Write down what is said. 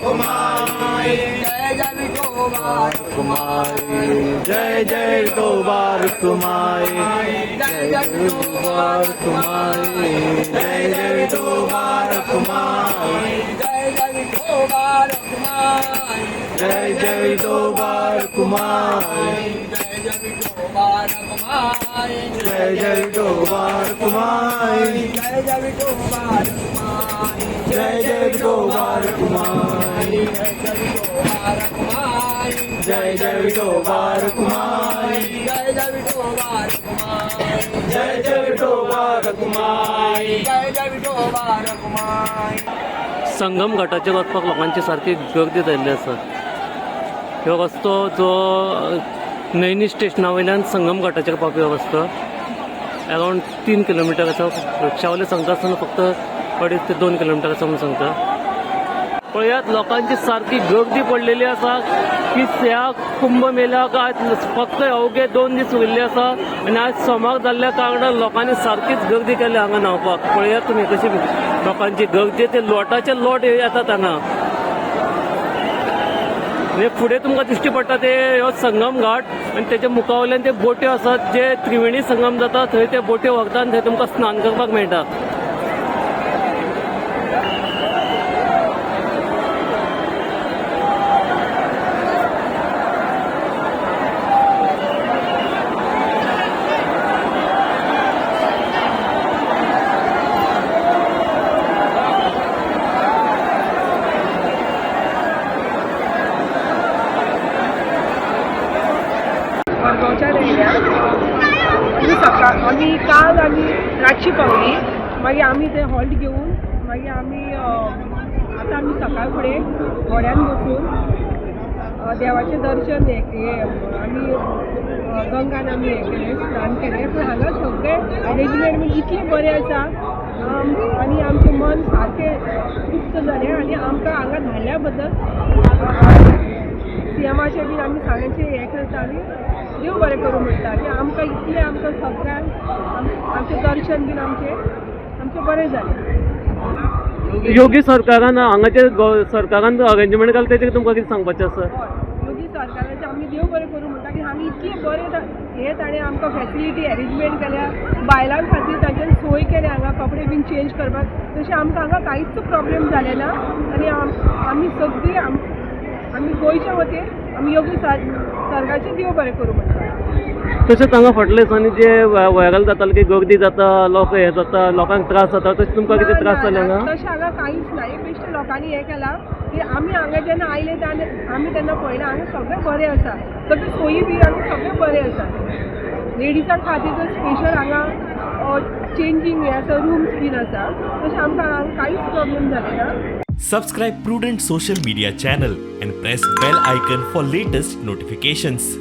रखुमाई, जय जय विठोबा रखुमाई, जय जय विठोबा रखुमाई, जय जय विठोबा रखुमाई, जय जय विठोबा रखुमाई, जय जय विठोबा रखुमाई, जय जय विठोबा रखुमाई, जय जय विठोबा रखुमाई, जय जय विठोबा रखुमाई, जय जय विठोबा रखुमाई, जय जय विठोबा रखुमाई, जय जय विठोबा रखुमाई, जय जय विठोबा रखुमाई, जय जय विठोबा रखुमाई, जय जय विठोबा रखुमाई, जय जय विठोबा रखुमाई। संगम घाटाचेर वचपाक लोकांची सारकी गर्दी जाल्ली आसा. ह्यो रस्तो जो नैनी स्टेशना वयल्यान संगम घाटाचेर पावपी हो रस्तो अरावंड 3 किलोमिटर आसा. रिक्षावाले सांगता आसतना फक्त 2.5 ते 2 किलोमिटर आसा म्हणून सांगता. पळयात लोकांची सारकी गर्दी पडलेली आसा की ह्या कुंभ मेळ्याक आज फक्त अवघे 2 दीस उरिल्ले आसा आनी आज सोमार जाल्ल्या कारणान लोकांनी सारकीच गर्दी केल्या हांगा न्हांवपाक. पळयात तुमी कशी लोकांची गर्दी, ते लोटाचे लोट येतात हांगा. म्हणजे फुडें तुमकां दिश्टी पडटा ते ह्यो संगम घाट आनी तेच्या मुखावयल्यान ते बोट्यो आसात जे त्रिवेणी संगम जाता थंय ते बोट्यो व्हरता आनी थंय तुमकां स्नान करपाक मेळटा. मडगांवच्यान येयल्या आमी सकाळ आमी काल आमी रातची पावली, मागीर आमी ते हॉल्ट घेवन मागीर आमी आतां आमी सकाळ फुडें व्हड्यान बसून देवाचें दर्शन हें हें आमी गंगान आमी हें केलें, स्नान केलें. पूण हांगा सगळें अरेंजमेंट बीन इतलें बरें आसा आनी आमचें मन सारकें तृप्त जालें आनी आमकां हांगा धाडल्या बद्दल सीएमाचें बीन आमी सगळ्यांचें हें करता आनी देव बरें करूं म्हणटा की आमकां इतलें आमकां सगळ्यांक आमचें दर्शन बीन आमचें बरें जालें. योगी सरकारान हांगाचे सरकारान अरेंजमेंट केलें तेजेर तुमकां कितें सांगपाचें आसा? हय, योगी सरकाराचें आमी देव बरें करूं म्हणटा की हांगा इतलें बरें हें ताणें आमकां फॅसिलिटी एरेंजमेंट केल्या, बायलां खातीर तांच्यान सोय केल्या हांगा कपडे बीन चेंज करपाक, तशें आमकां हांगा कांयच प्रॉब्लेम जालें ना आनी आमी सगळीं आमी गोंयच्या वतीन आमी योगी सरकाराचें देव बरें करूं म्हणटा. तशेंच हांगा फाटल्या दिसांनी जे व्हायरल जातालें की गर्दी जाता, लोक हे जाता, लोकांक त्रास जाता, तशें तुमकां कितें त्रास जाले हांगा? तशें हांगा कांयच ना. एक बेश्टे लोकांनी हें केलां की आमी हांगा जेन्ना आयले तेन्ना आमी तेन्ना पळयलें हांगा सगळें बरें आसा, सगळी सोयी बी हांगा सगळें बरें आसा. लेडिजां खातीर तर स्पेशल हांगा चेंजींग हें आसा, रुम्स बीन आसा, तशें आमकां हांगा कांयच प्रॉब्लेम जालें ना. Subscribe Prudent Social Media channel and press bell icon for latest notifications.